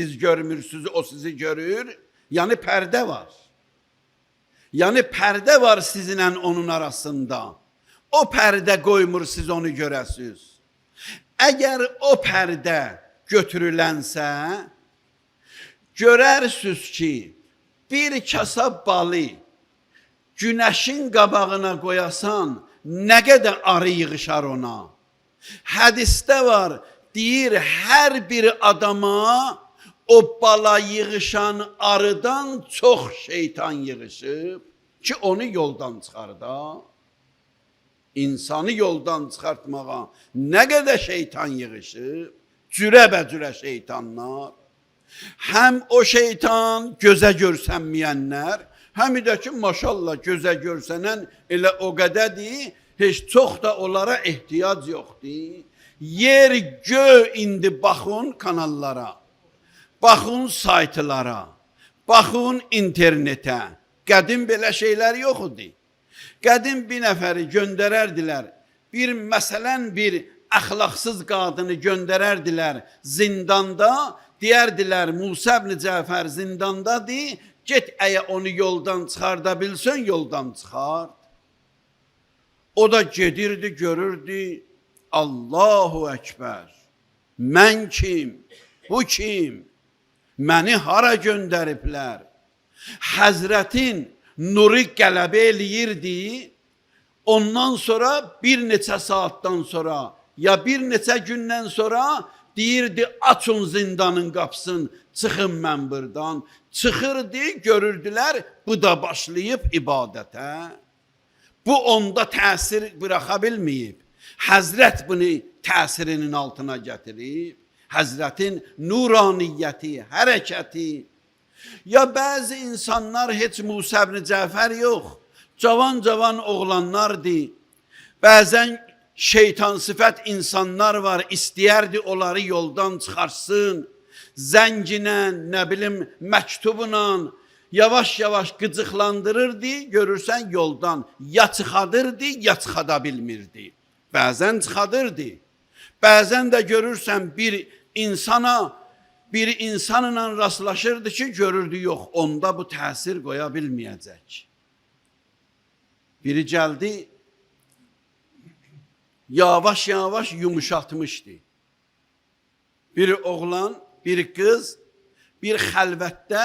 Siz görmürsünüz, o sizi görür. Yəni pərdə var. Yəni pərdə var sizinlə onun arasında. O pərdə qoymur siz onu görəsiniz. Əgər o pərdə götürülənsə, görərsiniz ki, bir kasa balı günəşin qabağına qoyasan, nə qədər arı yığışar ona. Hədisdə var, deyir, hər bir adama o bala yığışan arıdan çox şeytan yığışıb ki, onu yoldan çıxarda. İnsanı yoldan çıxartmağa nə qədər şeytan yığışıb, cürəbəcürə şeytanlar. Həm o şeytan gözə görsənməyənlər, həm də ki, maşallah gözə görsənən elə o qədərdir, heç çox da onlara ehtiyac yoxdur. Yer gö indi baxın kanallara, baxın saytlara, baxın internetə. Qədim belə şeylər yox idi. Qədim bir nəfəri göndərərdilər, bir məsələn bir əxlaqsız qadını göndərərdilər zindanda, deyərdilər Musa ibn Cəfər zindandadır, get əgər onu yoldan çıxarda bilsən, yoldan çıxart. O da gedirdi, görürdü, Allahu Ekber, mən kim, bu kim, məni hara göndəriblər? Həzrətin nuru qələbə eləyirdi, ondan sonra bir neçə saatdan sonra ya bir neçə gündən sonra deyirdi, açın zindanın qapısını, çıxın mən buradan. Çıxırdı, görürdülər, bu da başlayıb ibadətə. Bu onda təsir bıraxa bilməyib. Həzrət bunu təsirinin altına gətirib. Həzrətin nuraniyyəti, hərəkəti. Ya bəzi insanlar heç Musa ibn Cəfər yox, cavan-cavan oğlanlardı. Bəzən şeytan sifət insanlar var, istəyərdi onları yoldan çıxarsın. Zənginə, nə bilim, məktubla yavaş-yavaş qıcıqlandırırdı, görürsən yoldan ya çıxadırdı, ya çıxada bilmirdi. Bəzən çıxadırdı. Bəzən də görürsən bir insana, bir insanla rastlaşırdı ki, görürdü yox, onda bu təsir qoya bilməyəcək. Biri gəldi, yavaş-yavaş yumuşatmışdı. Bir oğlan, bir qız, bir xəlvətdə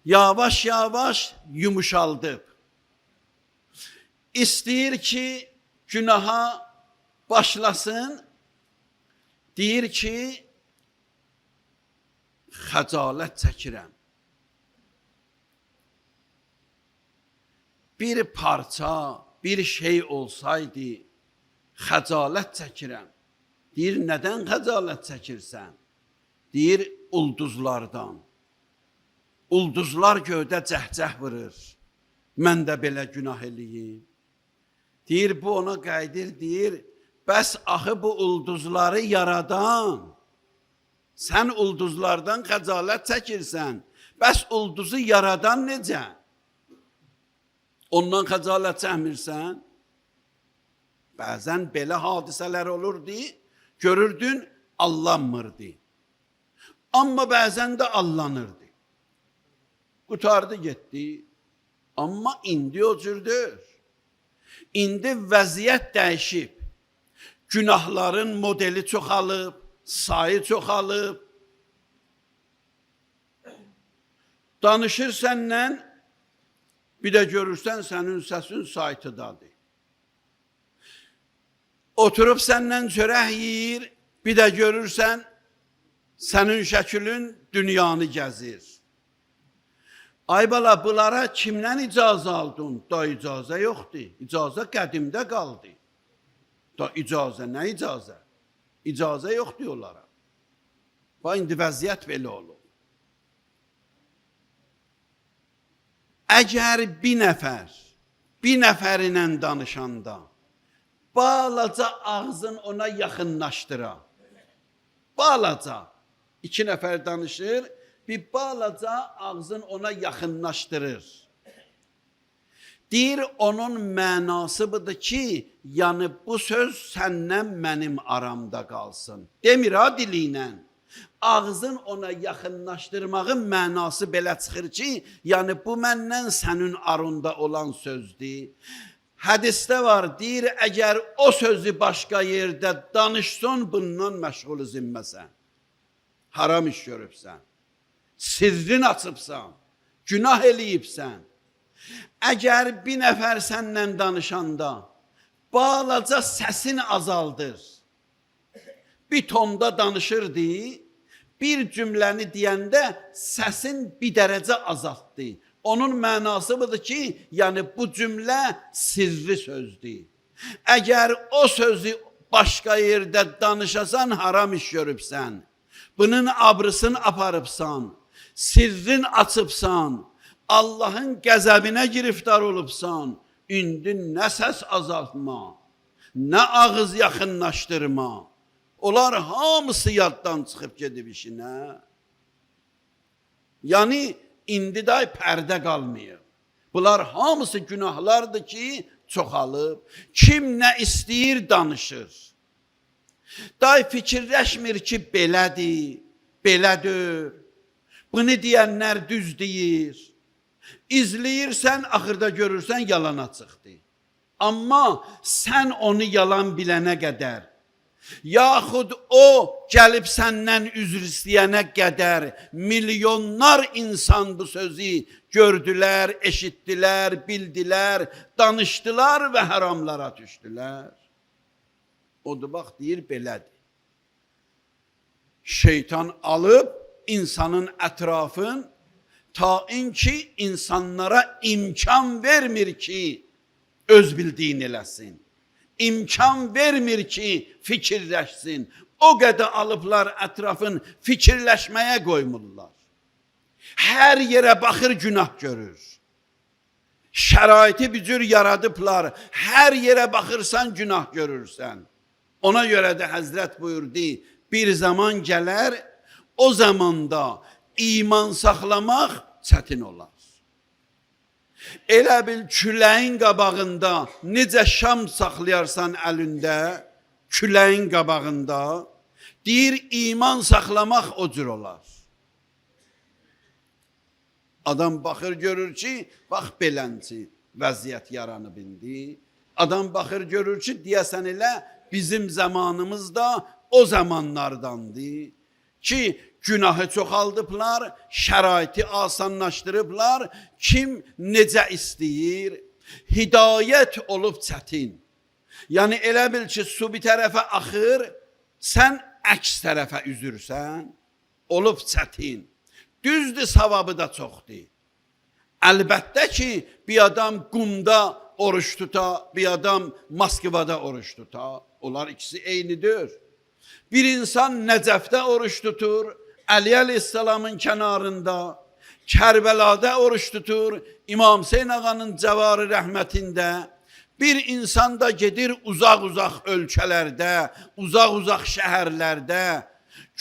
yavaş-yavaş yumuşaldıb. İstəyir ki, günaha başlasın, deyir ki, xəcalət çəkirəm. Bir parça, bir şey olsaydı, xəcalət çəkirəm. Deyir, nədən xəcalət çəkirsən? Deyir, ulduzlardan. Ulduzlar göydə cəhcəh vurur. Mən də belə günah eləyim. Deyir, bu ona qayıdır, deyir, bəs axı bu ulduzları yaradan, sən ulduzlardan xəcalət çəkirsən, bəs ulduzu yaradan necə? Ondan xəcalət çəkmirsən? Bəzən belə hadisələr olurdu, görürdün, allanmırdı. Amma bəzən də allanırdı. Qutardı, getdi. Amma indi o cürdür. İndi vəziyyət dəyişib. Günahların modeli çoxalıb, sayı çoxalıb. Danışır səndən, bir də görürsən sənin səsin saytıdadır. Oturub səndən çörək yeyir, bir də görürsən sənin şəklin dünyanı gəzir. Ay bala, bunlara kimdən icazə aldın? Da icazə yoxdur. İcazə qədimdə qaldı. Da icazə, nə icazə? İcazə yoxdur onlara. Bax, indi vəziyyət belə olub. Əgər bir nəfər, bir nəfərinə danışanda, balaca ağzın ona yaxınlaşdıra, balaca, iki nəfər danışır, bir balaca ağzın ona yaxınlaşdırır. Deyir, onun mənası budur ki, yəni bu söz səndən mənim aramda qalsın. Demir ha dili ilə. Ağzın ona yaxınlaşdırmağın mənası belə çıxır ki, yəni bu məndən sənin arında olan sözdür. Hədisdə var, deyir, əgər o sözü başqa yerdə danışsan, bundan məşğul zimməsən. Haram iş görübsən, sirrin açıbsan, günah eləyibsən. Əgər bir nəfər səndən danışanda balaca səsin azaldır, bir tonda danışırdı, bir cümləni deyəndə səsin bir dərəcə azaltdı. Onun mənası budur ki, yəni bu cümlə sirri sözdür. Əgər o sözü başqa yerdə danışasan, haram iş görübsən. Bunun abrısını aparıbsan, sirrin açıbsan, Allahın qəzəbinə giriftar olubsan, indi nə səs azaltma, nə ağız yaxınlaşdırma. Onlar hamısı yaddan çıxıb gedib işinə. Yəni, indi day pərdə qalmayıb. Bunlar hamısı günahlardır ki, çoxalıb. Kim nə istəyir danışır. Day fikirləşmir ki, belədir, belədir. Bunu deyənlər düz deyir. İzləyirsən, axırda görürsən yalana çıxdı. Amma sən onu yalan bilənə qədər, yaxud o gəlib səndən üzr istəyənə qədər milyonlar insan bu sözü gördülər, eşitdilər, bildilər, danışdılar və haramlara düşdülər. Odur bax deyir belədir. Şeytan alıb insanın ətrafın ta ki insanlara imkan vermir ki öz bildiyini eləsin. İmkan vermir ki fikirləşsin. O qədər alıblar ətrafın fikirləşməyə qoymurlar. Hər yerə baxır günah görür. Şəraiti bir cür yaradıblar. Hər yerə baxırsan günah görürsən. Ona görə də Həzrət buyurdu, bir zaman gələr, o zamanda iman saxlamaq çətin olar. Elə bil küləyin qabağında necə şam saxlayarsan əlində, küləyin qabağında, deyir iman saxlamaq o cür olar. Adam baxır görür ki, bax belənçi vəziyyət yaranıb indi. Adam baxır görür ki, deyəsən elə bizim zamanımızda o zamanlardandır ki, günahı çoxaldıblar, şəraiti asanlaşdırıblar, kim necə istəyir, hidayət olub çətin. Yəni elə bil ki, su bir tərəfə axır, sən əks tərəfə üzürsən, olub çətin. Düzdür, savabı da çoxdur. Əlbəttə ki, bir adam qumda oruç tuta, bir adam Moskvada oruç tuta. Onlar ikisi eynidir. Bir insan Nəcəfdə oruç tutur, Əli Əleyhisselamın kənarında, Kərbəlada oruç tutur, İmam Hüseyin ağanın cəvarı rəhmətində. Bir insan da gedir uzaq-uzaq ölkələrdə, uzaq-uzaq şəhərlərdə,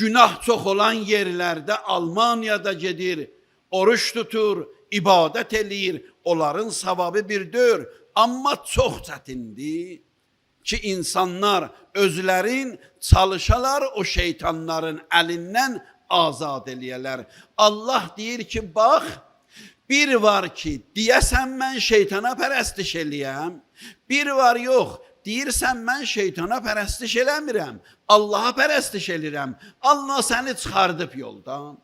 günah çox olan yerlərdə, Almaniyada gedir, oruç tutur, ibadət eləyir. Onların savabı birdir, amma çox çətindir ki, insanlar özlərin çalışalar o şeytanların əlindən azad eləyələr. Allah deyir ki, bax, bir var ki, deyəsən mən şeytana pərəstiş eləyəm, bir var yox, deyirsən mən şeytana pərəstiş eləmirəm, Allaha pərəstiş eləyirəm. Allah səni çıxardıb yoldan.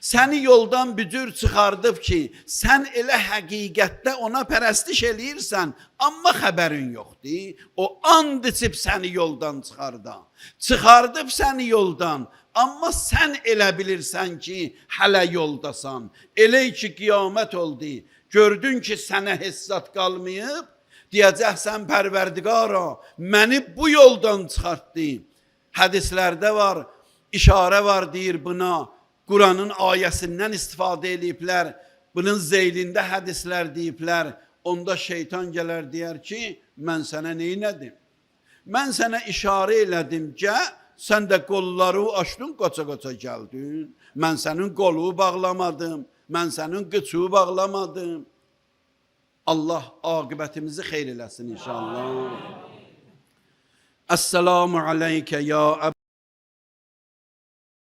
Səni yoldan bücür çıxardıb ki, sən elə həqiqətdə ona pərəstiş eləyirsən, amma xəbərin yoxdur. O and içib səni yoldan çıxarda. Çıxardıb səni yoldan, amma sən elə bilirsən ki, hələ yoldasan. Elə ki, qiyamət oldu, gördün ki, sənə hissat qalmayıb, deyəcəksən Pərverdigara, məni bu yoldan çıxartdı. Hədislərdə var, işarə var deyir buna. Quranın ayəsindən istifadə eləyiblər. Bunun zeylində hədislər deyiblər. Onda şeytan gələr deyər ki, mən sənə neynədim? Mən sənə işarə elədim ki, sən də qolları açdın, qaça-qaça gəldin. Mən sənin qolu bağlamadım, mən sənin qıçı bağlamadım. Allah aqibətimizi xeyr eləsin inşallah. Esselamu aleykə ya